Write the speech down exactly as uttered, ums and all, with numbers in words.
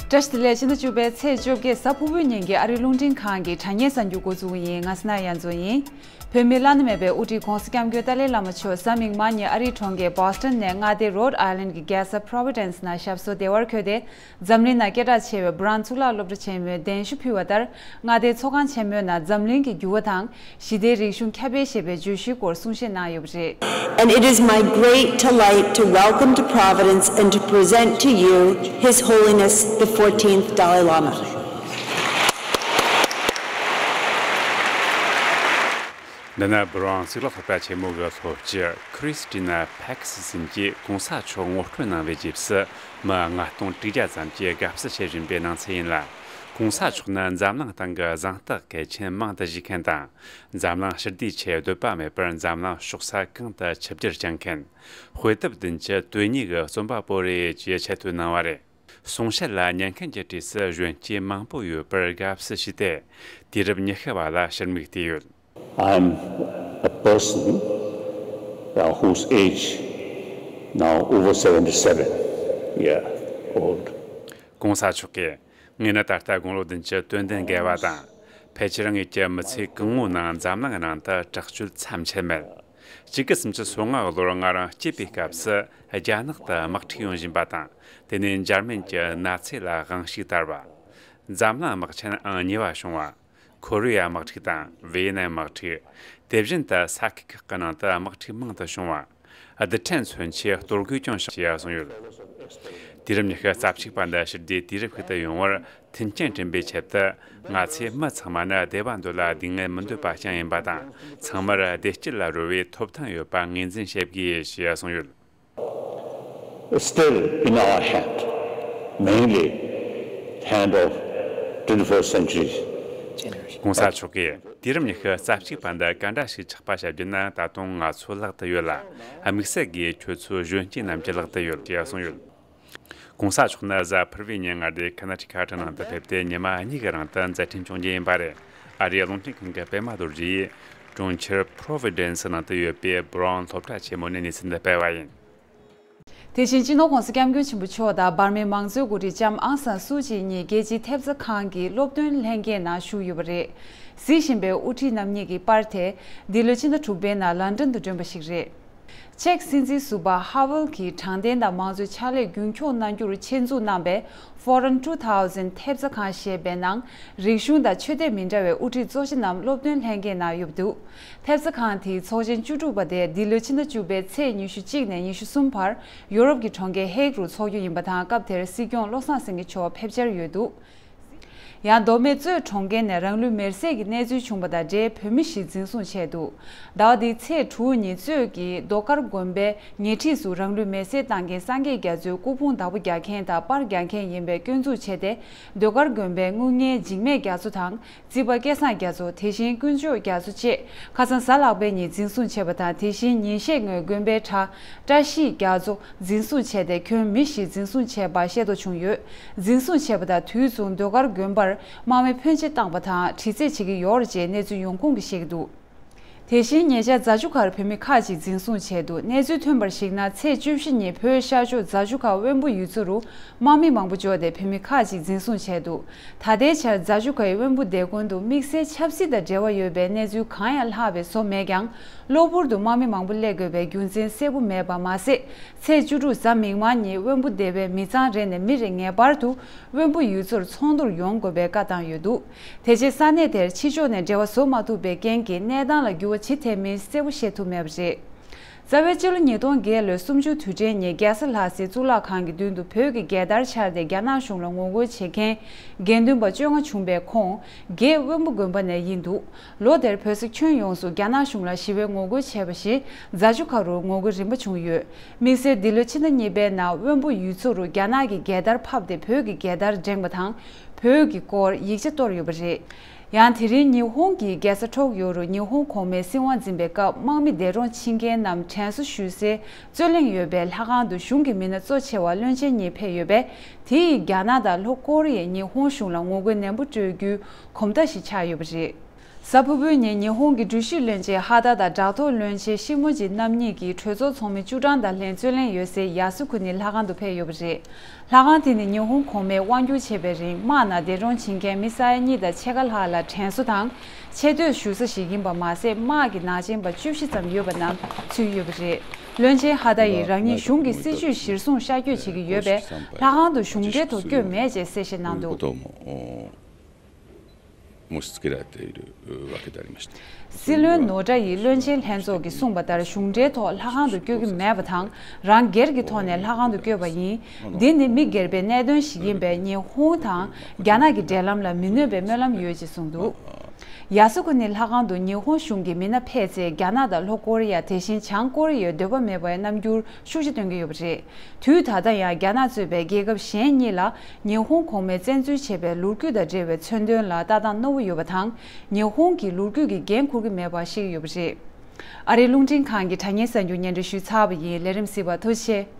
བཀྲ་ཤིས་བདེ་ལེགས། ཕྱི་ཟླ་བཅུ་པའི་ཚེས་བཅོ་བརྒྱད་གཟའ་ཕུར་བུའི་ཉིན་གྱི་ཨ་རིའི་རླུང་འཕྲིན་ཁང་གི་དྲ་བརྙན་གསར་འགྱུར་འགོ་འཛུགས་ཀྱི་ཡིན། ང་སི་ན་ཡ་མཚོ་ཡིན། བོད་མིའི་བླ་ན་མེད་པའི་དབུ་ཁྲིད་༧གོང་ས་༧སྐྱབས་མགོན་ཏཱ་ལའི་བླ་མ་མཆོག་གཟའ་མིག་དམར་ཉིན་ཨ་རིའི་གྲོང་ཁྱེར་Boston་ནས་མངའ་སྡེ་Rhode Island་གྱི་རྒྱལ་ས་Providence་ནང་ཞབས་སོར་བདེ་བར་འཁོད་དེ། འཛམ་གླིང་ནང་སྐད་གྲགས་ཆེ་བའི་Brown་གཙུག་ལག་སློབ་གྲྭ་ཆེན་མོའི་གདན་ཞུ་ཕུལ་བ་ལྟར། མངའ་སྡེའི་ཚོགས་ཁང་ཆེན་མོའི་ནང་འཛམ་གླིང་གི་འགྱུར་བ་དང་། ཞི་བདེའི་རིག་གཞུང་ཁྱབ་སྤེལ་ཞེས་པའི་བརྗོད་གཞིའི་སྐོར་གསུང་བཤད་གནང་ཡོད་པ་རེད། And it is my great delight to welcome to Providence and to present to you His Holiness the fourteenth Dalai Lama. འདི་ནི་Brown་གཙུག་ལག་སློབ་གྲྭ་ཆེན་མོ་གི་སློབ་སྤྱི་Christina Pax་ཟིན་གྱིས་གོང་ས་མཆོག་ངོ་སྤྲོད་གནང་བའི་རྗེས་སུ། མི་ལྔ་སྟོང་དྲུག་བརྒྱ་ཙམ་གྱིས་དགའ་བསུ་བྱེད་བཞིན་པའི་སྣང་ཚུལ་ཡིན་ལ། གོང་ས་མཆོག་ནི་འཛམ་གླིང་སྟེང་གི་གཟེངས་རྟགས་གལ་ཆེན་མང་དུ་བཞེས་མཁན་དང་། འཛམ་གླིང་ཞི་བདེའི་ཆེད་འདོད་པ་མེད་པར་འཛམ་གླིང་ཕྱོགས་ས་གང་དུ་ཆིབས་བསྒྱུར་བསྐྱངས་མཁན། དཔེ་དེབ་བདུན་ཅུ་དོན་གཉིས་ཀྱི་རྩོམ་པ་པོ་རེད་ཅེས་ཆེ་བསྟོད་གནང་བ་རེད། གསུང་བཤད་ལ་ཉན་མཁན་གྱི་གྲས་སུ་གཞོན་སྐྱེས་མང་པོ་ཡོད་པར་དགའ་བསུ་ཞུས་ཏེ། དུས་རབས་ཉི་ཤུ་བ་ལ་ཕྱིར་མིག་བལྟས་ཡོད། I'm a person, uh, whose age now over seventy-seven year old. གོང་ས་མཆོག་གིས། ངས་ནི་ད་ལྟ་དགུང་ལོ་བདུན་ཅུ་དོན་བདུན་བརྒལ་བ་དང་། ཕལ་ཆེར་ངེད་ཀྱི་མི་ཚེ་གང་བོའི་ནང་འཛམ་གླིང་ནང་དུ་དྲག་སྤྱོད་མཚམས་ཆད་མེད། གཅིག་དགུ་སུམ་ཅུ་སོ་ལྔ་ལོར་ང་རང་སྐྱེས་པའི་སྐབས་སུ་རྒྱ་ནག་ཏུ་དམག་འཁྲུག་ཡོང་བཞིན་པ་དང་། དེ་ནས་འཇར་མན་གྱི་ནཱ་ཚི་ལ་དབང་ཤུགས་དར་བ། འཛམ་གླིང་དམག་ཆེན་ཨང་གཉིས་པ་བྱུང་བ། ཁོ་རེ་ཡ་དམག་འཁྲུག་དང་ཝེ་ཡེ་ནམ་དམག་འཁྲུག་དེ་བཞིན་དུ་ས་ཁུལ་ཁག་གི་ནང་དུ་དམག་འཁྲུག་མང་དུ་བྱུང་བ། རྡུལ་ཕྲན་མཚོན་ཆའི་གཏོར་རྒོལ་ཀྱང་བྱུང་ཞེས་གསུངས་ཡོད། དུས་རབས་ཉི་ཤུ་རྩ་གཅིག་པ་འདི་ཞི་བདེའི་དུས་རབས་ཤིག་ཏུ་ཡོང་བར་མཐུན་རྐྱེན་བསྐྲུན་པའི་ཆེད་དུ། ང་ཚོས་མི་ཚང་མ་ནི་བདེ་བ་འདོད་ལ་སྡུག་བསྔལ་མི་འདོད་པ་ཅན་ཡིན་པ་དང་། ཚང་མར་བདེ་སྐྱིད་ལ་རོལ་བའི་ཐོབ་ཐང་ཡོད་པ་ངོས་འཛིན་བྱེད་དགོས་ཞེས་གསུངས་ཡོད། Is still in our hand, mainly hand of twenty-first century. གོང་ས་མཆོག་གིས་དུས་རབས་ཉི་ཤུ་རྩ་གཅིག་པ་འདི་ག་འདྲ་ཞིག་ཆགས་པ་བྱ་རྒྱུ་ན། ད་དུང་ང་ཚོའི་ལག་ཏུ་ཡོད་ལ། དམིགས་བསལ་གྱིས་ཁྱོད་ཚོའི་གཞོན་སྐྱེས་རྣམས་ཀྱི་ལག་ཏུ་ཡོད་ཅེས་གསུངས་ཡོད། གོང་ས་མཆོག་ནི་གཟའ་ཕུར་བུའི་ཉིན་མངའ་སྡེ་ཁ་ན་ཊི་ཀ་ཊ་ནང་དུ་ཕེབས་ཏེ་ཉི་མ་གཉིས་ཀྱི་རིང་དུ་མཛད་འཕྲིན་སྐྱོང་རྒྱུ་ཡིན་པ་རེད། ཨ་རིའི་རླུང་འཕྲིན་ཁང་གི་པད་མ་རྡོ་རྗེ་ཡིས་གྲོང་ཁྱེར་Providence་ནང་དུ་ཡོད་པའི་Brown་སློབ་གྲྭ་ཆེན་མོ་ནས་གནས་ཚུལ་འདི་སྤེལ་བ་ཡིན། དེ་བཞིན་སྤྱི་ནོར་༧གོང་ས་༧སྐྱབས་མགོན་ཆེན་པོ་མཆོག་དང་འབར་མའི་མང་གཙོའི་འགོ་ཁྲིད་ལྕམ་ཨང་སན་སུའུ་ཅི་གཉིས་རྒྱལ་སྤྱིའི་ཐེབས་རྩ་ཁང་གི་སློབ་སྟོན་ལྷན་རྒྱས་ནང་ཞུགས་ཡོད་པ་རེད། གཟིགས་བཞིན་པའི་དབུ་ཁྲིད་རྣམ་གཉིས་ཀྱི་པར་དེ་འདི་ལོའི་ཕྱི་ཟླ་དྲུག་པའི་ནང་ལན་ཀྲན་དུ་བསྐྲུན་པ་ཞིག་རེད། ཅེཀ་སྲིད་འཛིན་ཟུར་པ་ཧ་ཝེལ་གྱིས་དྲང་བདེན་དང་མང་གཙོའི་ཕྱག་ལས་རྒྱུན་འཁྱོངས་གནང་རྒྱུར་ཆེད་འཛུགས་གནང་པའི་Forum two thousand་ཐེབས་རྩ་ཁང་ཞེས་པའི་ནང་རིག་གཞུང་དང་ཆོས་དད་མི་འདྲ་བའི་དབུ་ཁྲིད་གཙོ་ཆེ་རྣམས་སློབ་སྟོན་ལྷན་རྒྱས་ནང་ཡོད་འདུག་ཐེབས་རྩ་ཁང་དེའི་ཚོགས་ཆེན་བཅུ་དྲུག་པ་དེ་འདི་ལོའི་ཕྱི་ཟླ་བཅུ་པའི་ཚེས་ཉི་ཤུ་གཅིག་ནས་ཉི་ཤུ་གསུམ་བར་ཡོ་རོབ་ཀྱི་གྲོང་ཁྱེར་ཧེག་རུ་འཚོགས་རྒྱུ་ཡིན་པ་དང་། སྐབས་དེར་སྲིད་སྐྱོང་བློ་བཟང་སེང་གེ་མཆོག་ཕེབས་འཆར་ཡོད་འདུག་ཡང་མདོ་སྨད་གཙོས་གྲོང་ཁྱེར་ནས་རང་ལུས་མེར་སྲེག་གི་གནས་ཚུལ་བྱུང་བ་དང་འབྲེལ་བོད་མི་ཞིག་འཛིན་བཟུང་བྱས་འདུག་ཟླ་བ་འདིའི་ཚེས་དྲུག་ཉིན་གཙོས་ཀྱི་རྡོ་དཀར་དགོན་པའི་ཉེ་འཁྲིས་སུ་རང་ལུས་མེར་སྲེག་བཏང་མཁན་སངས་རྒྱས་རྒྱ་མཚོའི་སྐུ་ཕུང་བདག་པོ་རྒྱག་མཁན་དང་པར་རྒྱག་མཁན་ཡིན་པའི་སྐྱོན་འཛུགས་བྱས་ཏེ། རྡོ་དཀར་དགོན་པའི་དངུལ་གཉེར་འཇིགས་མེད་རྒྱ་མཚོ་དང་། རྩིས་པ་སྐལ་བཟང་རྒྱ་མཚོ། དེ་བཞིན་དཀོན་མཆོག་རྒྱ་མཚོ་བཅས་ཁ་སང་གཟའ་ལྷག་པའི་ཉིན་འཛིན་བཟུང་བྱས་པ་དང་། དེ་བཞིན་ཉིན་ཤས་སྔོན་དགོན་པའི་གྲྭ་བཀྲ་ཤིས་རྒྱ་མཚོ་འཛིན་བཟུང་བྱས་ཏེ། ཁྱོན་མི་བཞི་འཛིན་བཟུང་བྱས་པ་ཤེས་རྟོགས་བྱུང་ཡོད། འཛིན་བཟུང་བྱས་པ་དང་དུས་མཚུངས་ཟློས་གར་དགོན་པར་དམག་མི་ཕོན་ཆེ་བཏང་པ་དང་། དྲི་རྩད་བྱེད་ཀྱི་ཡོད་རེད་ཅེས་གནས་ཚུལ་ཡོང་ཁུངས་ཀྱིས་བཤད་ཀྱི་འདུག་དེ་བཞིན་ཉེ་ཆར་རྫ་ཆུ་ཁར་བོད་མི་ཁག་ཅིག་འཛིན་བཟུང་བྱས་འདུག་གནས་ཚུལ་ཐོན་པར་གཞིགས་ན། ཚེས་བཅུ་བཞི་ཉིན་བོད་ཤར་ཕྱོགས་རྫ་ཆུ་ཁ་དབོན་པོ་ཡུལ་ཚོ་རུ་དམག་མི་མང་པོ་འབྱོར་ཏེ་བོད་མི་ཁག་ཅིག་འཛིན་བཟུང་བྱས་འདུག་ད་ལྟའི་ཆར་རྫ་ཆུ་ཁའི་དབོན་པོ་སྡེ་དགོན་དུ་དམིགས་བསལ་ཆབ་སྲིད་དང་འབྲེལ་བ་ཡོད་པའི་གནས་ཚུལ་གང་ཡང་ལྷག་པའི་བཟོ་མེད་ཀྱང་། གློ་བུར་དུ་དམག་མི་མང་པོ་སླེབས་དགོས་པའི་རྒྱུ་མཚན་གསལ་པོ་མེད་པ་མ་ཟད། ཚེས་བཅུ་དྲུག་གཟའ་མིག་དམར་ཉིན་དབོན་པོ་སྡེ་བའི་མི་ཚང་རེ་ནས་མི་རེ་ངེས་པར་དུ་དབོན་པོ་ཡུལ་ཚོར་ཚོགས་འདུར་ཡོང་དགོས་པའི་བཀའ་བཏང་ཡོད་འདུག་དེ་རྗེས་ས་གནས་དེར་ཕྱི་ཕྱོགས་ནས་འབྲེལ་བ་བཟོ་མ་ཐུབ་པའི་རྐྱེན་གྱིས་གནས་སྟངས་ལ་འགྱུར་བ་ཇི་ཐེབས་མིན་གསལ་པོ་ཤེས་ཐུབ་མེད་པ་རེད། རྩ་བའི་སྤྱི་ལོ་ཉིས་སྟོང་བརྒྱད་ལོའི་གསུམ་བཅུའི་དུས་དྲན་ཉིན་རྒྱལ་ས་ལྷ་སའི་གཙུག་ལག་ཁང་གི་མདུན་དུ་བོད་ཀྱི་རྒྱལ་དར་འཕྱར་ཏེ་རྒྱ་ནག་གཞུང་ལ་ངོ་རྒོལ་བྱེད་མཁན་དགེ་འདུན་པ་བཅོ་ལྔ་བྱུང་པའི་ཁོངས་དགེ་དབོན་པོ་དགོན་པ་ནས་ཡིན་འདུག་ལོ་དེར་བོད་ས་ཁྱོན་ཡོངས་སུ་རྒྱ་ནག་གཞུང་ལ་ཞི་བའི་ངོ་རྒོལ་བྱས་པ་བཞིན་རྫ་ཆུ་ཁ་རུ་ངོ་རྒོལ་རིམ་པ་བྱུང་ཡོད། དམིགས་བསལ་འདི་ལོའི་ཕྱི་ཟླ་གཉིས་པའི་ནང་དབོན་པོ་ཡུལ་ཚོ་རུ་རྒྱ་ནག་གི་རྒྱལ་དར་ཕབ་སྟེ་བོད་ཀྱི་རྒྱལ་དར་བསྒྲེངས་པ་དང་། བོད་ཀྱི་སྐོར་ཡིག་ཆ་གཏོར་ཡོད་པ་རེད། ཡང་དེ་རིང་ཉི་ཧོང་གི་རྒྱལ་ས་ཊོག་ཡོ་རུ་ཉི་ཧོང་གོང་མའི་སྲིད་དབང་འཛིན་པའི་སྐབས་དམག་མི་འདས་གྲོངས་ཕྱིན་མཁན་རྣམས་དྲན་གསོ་ཞུ་སའི་རྩོད་གླེང་ཡོད་པའི་ལྷ་ཁང་དུ་གཞུང་གི་མི་སྣ་གཙོ་ཆེ་བ་བློན་ཆེན་གཉིས་ཕེབས་ཡོད་པས། དེ་ཡིས་རྒྱ་ནག་དང་ལྷོ་ཀོ་རི་ཡས་ཉི་ཧོང་གཞུང་ལ་ངོ་རྒོལ་ནན་པོ་སྤྲོད་རྒྱུའི་གོམ་སྟབས་ཤིག་ཆགས་ཡོད་པ་རེད། གཟའ་ཕུར་བུའི་ཉིན་ཉི་ཧོང་གི་འགྲུལ་བཞུད་བློན་ཆེན་ཧ་ད་དང་བྲག་ཐོག་བློན་ཆེན་ཤི་མོ་ཇི་རྣམ་གཉིས་ཀྱིས་གྲོས་ཚོགས་ཚོགས་མི་བཅུ་གྲངས་དང་ལྷན་རྩོད་ལེན་ཡོད་སའི་ཡ་སུ་ཁུ་ནི་ལྷ་ཁང་དུ་ཕེབས་ཡོད་པ་རེད། ལྷ་ཁང་དེ་ནི་ཉི་ཧོང་གོང་མས་དབང་བསྒྱུར་བྱས་པའི་རིང་དམག་ནང་འདས་གྲོངས་ཕྱིན་མཁན་མི་ས་ཡ་གཉིས་དང་ཕྱེད་ཀ་ལྷག་ལ་དྲན་གསོ་དང་ཆེ་བསྟོད་ཞུ་ས་ཞིག་ཡིན་པ་མ་ཟད། དམག་གི་ནག་ཅན་པ་བཅུ་བཞི་ཙམ་ཡོད་པ་རྣམས་ཚུད་ཡོད་པ་རེད། བློན་ཆེན་ཧ་ད་ཡིས་རང་ཉིད་གཞུང་གི་སྲིད་ཇུས་གཞིར་བཟུང་གཤག་བཅོས་བྱེད་ཀྱི་ཡོད་པས། ལྷ་ཁང་དུ་གཞུང་འབྲེལ་ཐོག་བསྐྱོད་མེད་ཅེས་གསལ་བཤད་གནང་འདུག། 申し付けられているわけでありました。 སྲིད་བློན་ནོ་ཏྲ་ཡིས་བློན་ཆེན་ལྷན་ཚོགས་ཀྱིས་གསུངས་པ་ལྟར་གཞུང་འབྲེལ་ཐོག་ལྷ་ཁང་དུ་བསྐྱོད་ཀྱི་མེད་པ་དང་། རང་སྒེར་གྱི་ཐོག་ནས་ལྷ་ཁང་དུ་བསྐྱོད་པ་ཡིན། འདི་ནི་མི་སྒེར་པའི་གནད་དོན་ཞིག་ཡིན་པས། ཉི་ཧོང་དང་རྒྱ་ནག་གི་འབྲེལ་ལམ་ལ་མི་གནོད་པའི་སྨོན་ལམ་ཡོད་ཅེས་གསུངས་འདུག། ཡ་སུ་ཁུ་ནི་ལྷ་ཁང་དུ་ཉི་ཧོང་གཞུང་གི་མི་སྣ་ཕེབས་ཚེ། རྒྱ་ནག་དང་ལྷོ་ཀོ་རི་ཡ། དེ་བཞིན་བྱང་ཀོ་རི་ཡའི་འདོད་པ་མེད་པའི་རྣམ་འགྱུར་ཤུགས་ཆེ་སྟོན་གྱི་ཡོད་པ་རེད། དུས་ད་ལྟ་ཡང་རྒྱ་ནག་གཙོས་པའི་རྒྱལ་ཁབ་གཞན་གཉིས་ལ་ཉི་ཧོང་གོང་མས་བཙན་འཛུལ་བྱས་པའི་ལོ་རྒྱུས་དང་འབྲེལ་བའི་མཚོན་དོན་ལ་ལྟ་སྟངས་རྣོ་བོ་ཡོད་པ་དང་། ཉི་ཧོང་གི་ལོ་རྒྱུས་ཀྱི་འགན་འཁུར་གྱི་མེད་པ་བཤད་ཀྱི་ཡོད་པ་རེད། ཨ་རིའི་རླུང་འཕྲིན་ཁང་གི་དྲ་བརྙན་གསར་འགྱུར་སྙན་སྒྲོན་ཞུས་ཚར་བ་ཡིན། ལས་རིམ་གཟིགས་པར་ཐུགས་རྗེ་ཆེ།